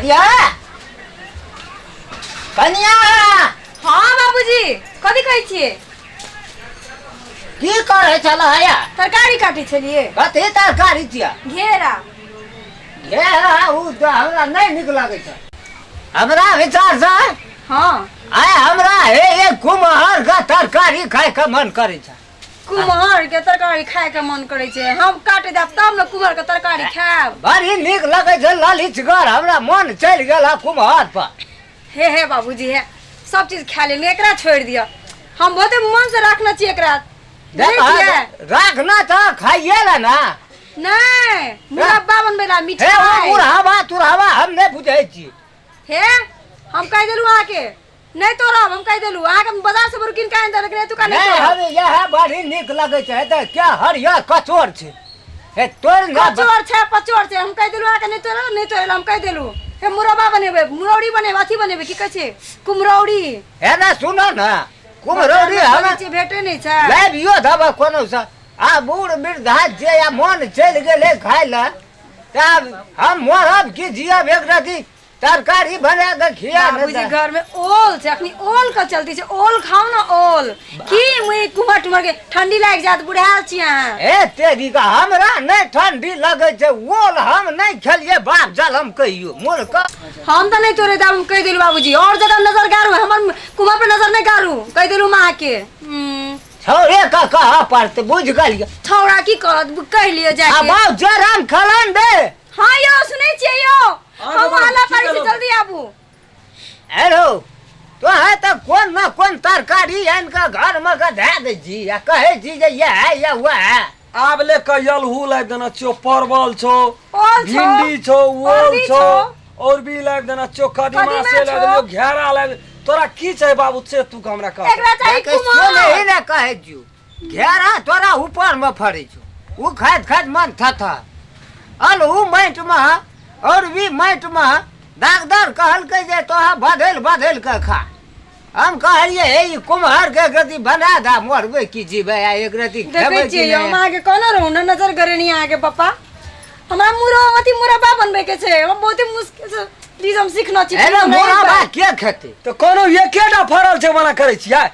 कनिया, कनिया। हाँ बाबूजी, कथी कहै छियै? की करै छल हया? तरकारी काटै छलियै। कथी तरकारी छियै? घेरा। घेरा ओ तऽ हमरा नहि नीक लगै छै। हमरा विचारसँ आइ हमरा हे एक कुम्हर के तरकारी खायके मन करै छै। कुम्हर के तरकारी खाय के मन करै छै? हम काटे देब तब ने कुम्हर के तरकारी खायब। बड़ी नीक लगै छै ललितगर, हमरा मन चलि गेल हँ कुम्हर पर। हे हे बाबूजी, हे सब चीज खा लेलियै, एकरा छोड़ि दिअ। हम बहुते मन से राखने छी एकरा। देख, बुझै छियै? राखना तऽ खाइए ले ना। नहि, मुरब्बा बनबै ला। हे ओ मिठाई मुरहबा तुरहबा हम नहि बुझै छी। हे हम कहि देलहुँ अहाँके नहि तोड़ब, हम कहि देलहुँ अहाँके। हम बाजार से बरू कीन के आनि देब, लेकिन एतुका नहि नहि तोड़ब। हम इएह बड़ी नीक लगै छै तऽ क्या हरियर कचोर छै, हे तोड़ ना। कचोर छै, पचोर छै, हम कहि देलहुँ अहाँके नहि तोड़ब, नहि तोड़ल हम कहि देलहुँ। हे मुरब्बा बनेबै, मुरौरी बनेबै, अथी बनेबै, की कहै छै, कुम्हरौरी। हे ना सुनो ना, कुम्हरौरी बाजारमे हम खोजै छियै, भेटै नहि छै। लाबियो देबै कोनो से। आ बूढ़ वृद्धा जे आ मन चलि गेलै खाय लए, तब हम मरब कि जियब? एक रति तरकारी बना कऽ खिया ने। बाबूजी, घर में ओल छै, अखनी ओल के चलती छै। ओल खाउ ने ओल। की मुई कुम्हर टुम्हर के ठंडी लागि जायत, बुढ़ायल छी अहाँ। हे तेरी का, हमरा नहि ठंडी लगै छै। ओल हम नहि खेलियै बाप जलम कहियो मोर क। हम तऽ नहि तोड़े देब, हम कहि देलहुँ बाबूजी। और जगह नजर गारू, हमर कुम्हर पर नजर नहि गारू, कहि देलहुँ हम अहाँके। छौड़े के कहऽ पड़तै, बुझि गेलियै? छौड़ा की कहत, कहि लिअ आ जाके। बाप जराम खलन दे। हाँ यौ, सुनै छियै यौ? हाँ, हम बाबा, हल्ला की करै छी। कहलहुँ? जल्दी आबू। हेलो, तो है तऽ कोन न कोन तरकारी आनि कऽ घरमे के धए दै छी आ कहै छी जे ये है ये वह है। आब ले कहियल हु लाबि देना छियो, परवल छौ, ओल छौ, भिंडी छौ, ओल अरबी छौ, छौ, और भी लाबि देना छियो, कदीमा कदीमा से लाबि छौ। देना, घेरा लाबि। तोरा की छै बाबू से तू हमरा कह। एकरा चाही देखै छियौ कुम्हर। ने, ने कहै छियौ घेरा तोरा ऊपरमे फड़ै छौ, ओ खाइत खाइत मन थथा अलहू माटिमे और भी माटिमे। डाक्टर कहलकै जे तोरा बदलि बदलि कऽ खा। हम कहलियै हे ई कुम्हरके एक रत्ती बना दे, मरबै की जीबै, आ एक रत्ती देखै खेबै की छियै यौ, हम नहि। अहाँके कहने रहूँ ने नजर गरेनी अहाँके पप्पा। हमरा मुरो अथी मुरब्बा बनबै के छै, हम बहुते मुश्किल से प्लीज हम सीखना छी। हे प्लीज, हमरा एक मुरब्बा बार। के खेतै? तऽ कोनो एकेटा फड़ल छै, मना करै छियै?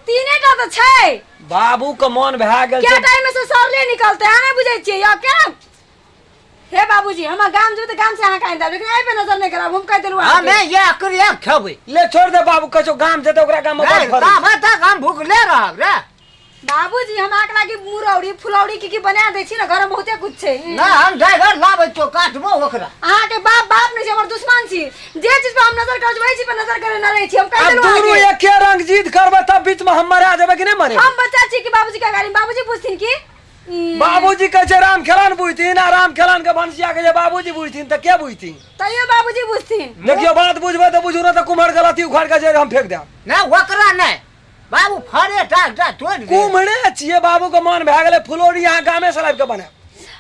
तीने टा तऽ छै। बाबू के मन भए गेल क्या छै। टाइम से सरले निकलते, अहाँ नहि बुझै छियै यौ केना। हे बाबूजी, हमरा गाम जेबै तऽ गाम से अहाँके आनि देब, लेकिन एहि पे नजर नहि करब, हम कहि देलहुँ अहाँके। हमे एक एक खेबै। ले छोड़ दे बाबू, कहै छौ गाम जेतै ओकरा गाम में बड़ नहि फड़ै छै। ताबे तक हम भुखले रहब रे। बाबूजी, हम अहाँके लागी मुरौरी फुलौरी की की बना दै छी ने, घरमे बहुते कुछ छै। ना, हम ड्राइवर लाबै छियौ, काटबो ओकरा। अहाँके बाप बाप नहि छै, हमर दुश्मन छी। जे चीज पर हम नजर करै छी वही चीज पर नजर करे न रहै छी, हम कहि आब देलहुँ दुनू अहाँके। एके रंग जिद करबै तब बीच में हम मरा जेबै कि नहि मरे? हम बच्चा छी कि बाबूजी के गाड़ी बाबूजी बुझथिन की? बाबूजी कहै छै राम खेलन बुझथिन, आ राम खेलन के भनसिया कहै छै बाबूजी बुझथिन, तऽ के बुझथिन? तैयो बाबूजी बुझथिन। देखियौ, बात बुझबै तऽ बुझू, ने तऽ कुम्हर गलती उखाड़ के जे हम फेंक देब। नहि, ओकरा नहि बाबू, फरे टा टा तोड़ि दे। कुम्हरे छियै, बाबू के मन भए गेलै फुलौरी, अहाँ गामे से लाबि के बनायब।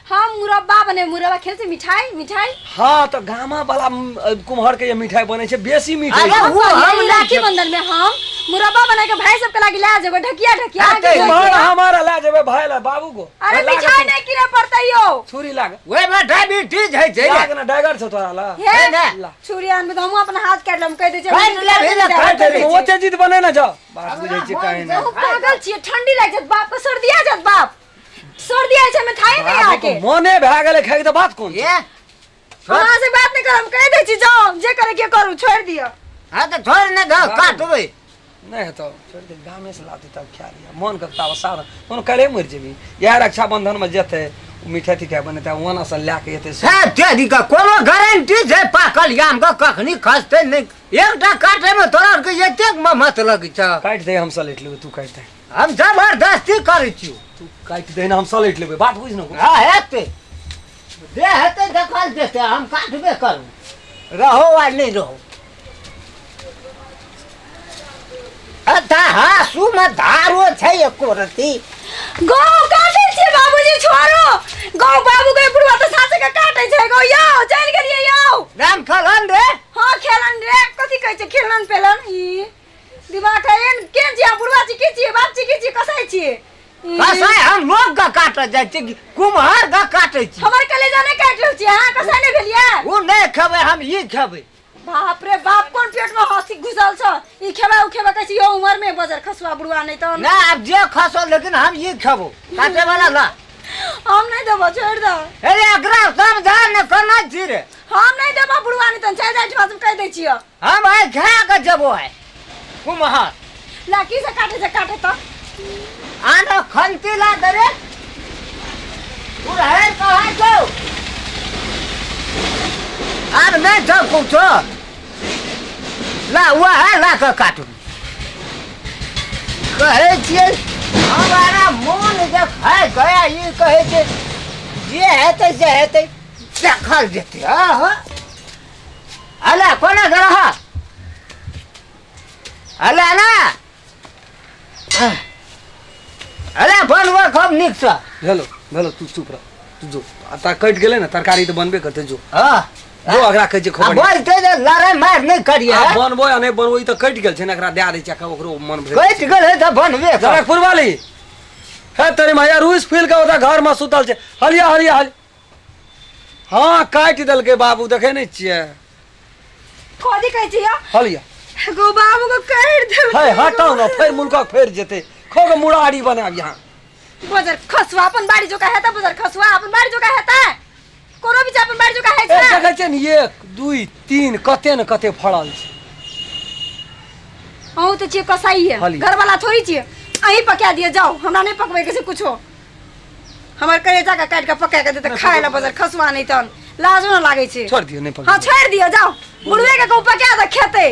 हम मुरब्बा बने, मुरब्बा खेल छै, मिठाई मिठाई। हाँ तऽ गामा वाला कुम्हर के जे मिठाई बनै छै बेसी मीठ होइ अरे छै। ओ हम ई नहि राखी खेबै। बंधन में हम मुरब्बा बना के भाई सबके लागी ला जेबै, ढकिया ढकिया हाँ, अहाँके तऽ कुम्हर ढकिया। हमारा लए जेबै भाय लए बाबू को। अरे लाग मिठाई नहीं किने पड़तै यौ। छुरी लाग। ओहिमे डायबिटीज होइ छै रे। लाग ने, डाइगर छौ तोरा ला। हे हे ने। ला। छुरी आनबै तऽ हमहूँ अपन हाथ काटि लेब, कहि दै छियै। काटि लेबही ने, काटि काटि देबै, ओते जिद बने ने जाओ, बात बुझै छी काहे ने। हम पागल छियै? ठंडी लागि जायत बाप के, सर्दी आ जायत बाप, सर्दी आइ छै, हमे थाहे नहि बाबू के अहाँके। मने भए गेलै खाइके तऽ बात कोन छै? ये हम अहाँ से बात नहि करब, कहि दै छी। जाओ, जे करे के करू, छोड़ि दिअ। हाँ तऽ छोड़ि नहि दह, काटबै। नहि हेतौ, छोड़ि दे, गामे से लाते तब खा लिअ। मन के ताब सारा कोनो काल्हि मरि जेबही, इएह रक्षाबंधन में जेतै ओ मिठाइ तिठाइ बनेतै, ओना से लए के एतै से। हे तेरी का कोनो गारंटी छै? पाकल आम के कखनी खसतै नहि, एकटा काटे में तोरा आरके एतेक मत लगै छ। काटि दे, हम सलटि लेबै, तू काटि दे। हम जबरदस्ती करै छियौ। तू काटि दे ने, हम सलटि लेबै, बात बुझ ने। हाँ हेतै, जे हेतै देखल जेतै, हम काटबे करू, रहो आ नहि रहो। अच्छा हाँसू में धारो छै एको रत्ती? गौ काटै छियै बाबूजी, छोड़ो गौ। बाबू के बुढ़वा तऽ सासे के काटै छै गौ। यौ चलि गेलियै यौ। राम खेलन रे। हाँ खेलन रे, कथी कहै छै खेलन पेलन। ई दिमाग एहन के छियै अहाँ? बुढ़वा छी की छियै, बाप छी की छियै, कसाई छियै ई? कसाई हम लोग के काटऽ जाइ छी कि कुम्हर के काटै छी? हमर कलेजा नहि काटि रहल छियै अहाँ, कसाई नहि भेलियै। ओ नहि खेबै, हम ई खेबै। बाप रे बाप, कोन पेट में हंसी घुसल छ? ई खेबा उ खेबा कहै छी, यो उमर में बजर खसुआ बुढ़वा नहीं तो। ना आब जे खसो, लेकिन हम ई खेबो, काटे वाला ला। हम नहीं देबो, छोड़ दो। अरे एकरा समझा ने कोना छी रे। हम नहीं देबो बुढ़वा नहीं तो, चल जाइ छी, कहि दै छियो। हम आइ खा के जेबो आइ कुम्हर। ला की से काटे से काटे तो। आनो खंती ला दे रे। उड़हर कहाँ छौ? आब नहीं छौ कुछो। ला वएह ला कऽ काटू। कहै छियै हमारा मोन जे खाय गया, ई कहै छै जे हेतै से हेतै, देखल जेतै। हँ हँ, अला कोना रह, अला ना अरे बनबो खूब नीकसँ। भेलो भेलो, तू चुप रह, तू जो आ कटि गेलै ने तरकारी तऽ बनबे करतै, जो। हँ जो एकरा कहै छै आ खबर बोलतै जे लड़ाइ मारि नहि करियै। आ बनबो या नहि बनबो, ई तऽ कटि गेल छै ने, एकरा दए दै छै, ओकरो मन भरि कटि गेलै तऽ बनबे कर। जनकपुर वाली हे तोरी मैया, रूस फूल के ओतऽ घर मे सुतल छै। हलिया हलिया हल, हँ काटि देलकै बाबू, देखै नहि छियै? कथी कहै छियै? हलिया गो बाबू को काटि देलकै। हे हटाउ ने, फेर मुल्कक फेर जेतै, खो के मुरारी बनाब यहाँ। बजर खसुआ अपन बाड़ी जोका हेतै, बजर खसुआ अपन बाड़ी जोका हेतै, कोनो भी अपन बाड़ी जोका है ए छै। देखै छियै ने, 1 2 3 कते ने कते फड़ल छै। अहूँ तऽ छियै कसाई है, हली। घरवाला थोड़ी छियै। अहीं पका दिअ जाउ, हमरा नहि पकबै के छै कुछो। हमर करेजा के काटि के पका के देतै खाय लए बजर खसुआ नहि तहन लाजो न लागै छै। छोड़ि दियौ, नहि हाँ पकड़बै। छोड़ि दिअ जाउ, बुढ़वे के कहू पका दे खेतै।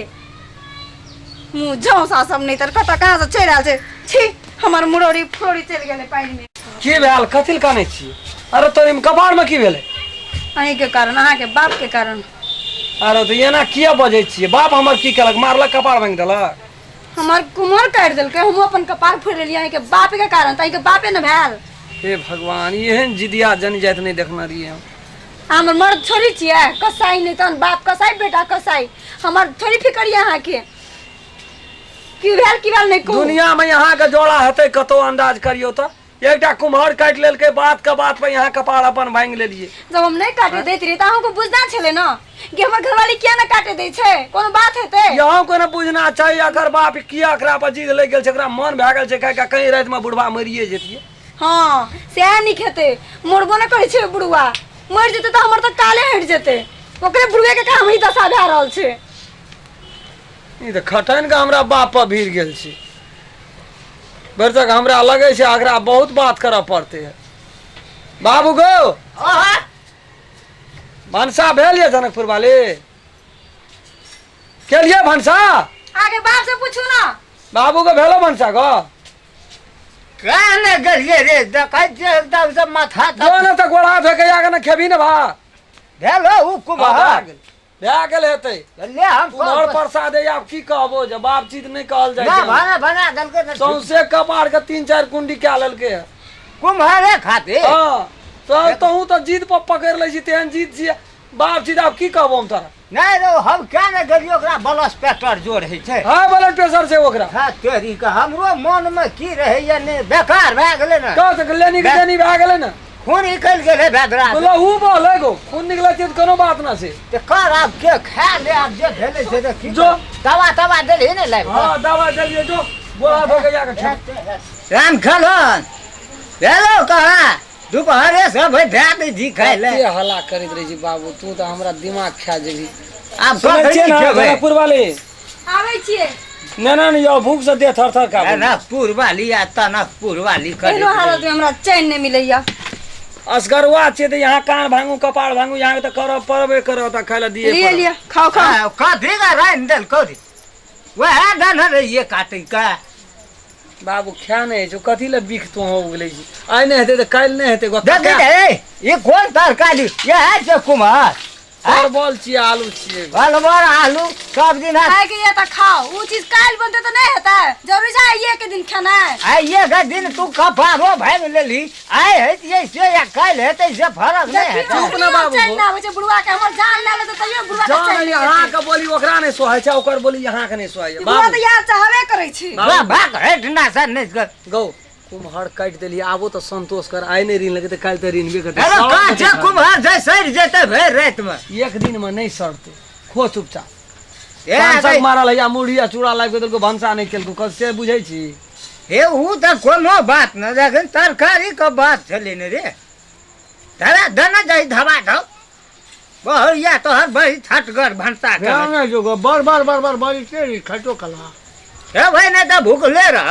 मुँह झौसा सब नहि तऽ कतऽ कहाँ से चलि आयल छै। छी, हमर मुरौरी फुरौरी चलि गेलै पानि मे। की भेल, कथी लए कानै छियै? अरे तोरी कपारमे की भेलै? अहींके कारण, अहाँके बाप के कारण। अरे तऽ एना किया बजै छियै? बाप हमर की केलक? मारलक, कपार भाङि देलक? हमर कुमहर काटि देलकै, हमहूँ अपन कपार फोड़ि लेलियै अहींके बापके कारण, तऽ अहींके बापे ने भेल। हे भगवान, एहन जिदिया जन जाति नहि देखने रहियै हम। हमर मर्द थोड़ी छियै कसाई नहि तहन, बाप कसाई बेटा कसाई, हमर थोड़ी फिकर यऽ अहाँके। की भेल की भेल नहि कहू। दुनिया में यहाँ के जोड़ा हेतै कतौ? अंदाज करियौ तऽ, एकटा कुम्हर काटि लेलकै, बात के बात पर यहाँ कपार अपन भाङि लेलियै। जब हम नहि काटे दैत रहियै तऽ अहाँके बुझना छलै ने कि हमर घरवाली किया नहि काटे दै छै, कोनो बात हेतै? यहाँ को ने बुझना चाही, अकर बाप किया एकरा पर जिद लागि गेल छै। एकरा मन भए गेल छै खाय के, कहीं रातिमे बुढ़बा मरिए जेतियै। हँ सएह नीक हेतै, मरबो नहि करै छै बुढ़वा, मरि जेतै तऽ हमर तऽ काले हटि जेतै। ओकरे बुढ़वे के काम ही दशा भए रहल छै। ई तऽ खटन के हमरा बाप पर भीड़ गेल छै। भरिसक हमरा लगै छै एकरा बहुत बात करऽ पड़तै। बाबू गो, अहाँ भनसा भेल ये जनकपुर वाली? केलियै भनसा? आगे बाप से पूछू ना। बाबू के भेलो भनसा गो? कहाँ ने गेलियै रे, देखै छियै एकदम से माथा जो ने तऽ गोड़ हाथ धोके आके ने खेबही ने भात। भेल हो उ कुम्हर? भए गेल हेतै। ले हम कुम्हर प्रसाद है, आब की कहबो जे बाप चीज नहि कहल जाइ ना छै। भाना बना देलकै ने। सौंसे कपार के 3-4 कुंडी कए लेलकै है। कुम्हरे खातिर। हँ तऽ तहूँ तऽ जिद पर पकड़ि लै छी, तेहन जिद छियै बाप चीज, आब की कहबो हम तोरा। नहि रे, हम क्या ने गेलियै, ओकरा ब्लड प्रेशर जोर होइ छै। हँ, ब्लड प्रेशर छै ओकरा। हँ तेरी के, हमरो मन मे की रहैया ने, बेकार भए गेलै ने। कह तऽ लेनी के देनी भए गेलै ने। खून निकलि गेलै बेदरा से। लहू बहलै गो, खून निकलै छै तऽ कोनो बात ना छै। तऽ कर आब के खा ले, आब जे भेलै से तऽ की। जो। दवा तवा देलही ने लाबि कऽ? हँ दवा देलियै, जो गोड़ा धो के जाके खा। राम खेलन भेलो कहाँ? दुपहरे सब धए दै छी खाय लए। कते हल्ला करैत रहै छी बाबू, तू तऽ हमरा दिमाग खा जेबही। आब सुनै कखनी छियै ने खेबै? जनकपुर वाली? आबै छियै। नहि नहि यौ, भूख से देह थर थर कापै। जनकपुर वाली आ तनकपुर वाली करैत एहनो हालत रहै। में हमरा चैन नहि मिलैया। असगरुआ छियै तऽ यहाँ कान भांगू कपार भांगू, यहाँ तऽ करब पड़बे करत आ खाय लए दिए लिए पड़त। लिए, खाओ खाओ। आ, कथी का रानि देलकौ रे? वएह दन रहियै काटै के। बाबू खा नहि होइ छौ, कथी लए बिख तू उगलै छी? आइ नहि हेतै तऽ काल्हि नहि हेतै गो। देखी ने, ए, ई कोन तरकारी इएह छै कुम्हर? परवल छियै, आलू छियै। परवल आलू सब दिन खाय के ये तऽ खाओ, उ चीज काल्हि बनतै तऽ नहि हेतै, जरूरी छै आइए के दिन खेनाइ? आइए के दिन तू कपारो भागि लेलही, आइ हेतियै से या काल्हि हेतै से फरक नहि देखियौ, हेतै। चुप ने बाबू। चैन नहि आबै छै बुढ़वा के, हमर जान लए लेतै तैयो बुढ़वा के जान चैन नहि अहाँ हेतै। के बोली ओकरा नहि सोहाय छै, ओकर बोली अहाँ के नहि सोहाय ई बुढ़वा बाबू। तऽ यार चाहबे करै छै। वाह भाग हेट ना सर नहि कर। गौ कुम्हर काटि देलियै, आबो तऽ संतोष कर, आइ नहि ऋण लगतै तऽ काल्हि तऽ ऋणबे करतै। अरे सड़ल काचे जेतै। कुम्हर छै, सड़ि जेतै भरि रातिमे। एक दिन मे नहि सड़तै, खो चुपचाप। ए, तामसक अरे। मारल है या मुढ़ी आ चूड़ा लाबि कऽ देलको, भनसा नहि केलको, से बुझै छी। हे ऊ तऽ कोनो बात न, जखन तरकारी के बात छलै ने रे, धरा दना जाई धबा धब बहरिया तोहर बड़ी छटगर भनसा के। नहि जोगो, बड़ बड़ बड़ बड़ बड़ी के खटो कला। हे भाई, नहि तऽ भूखले रह।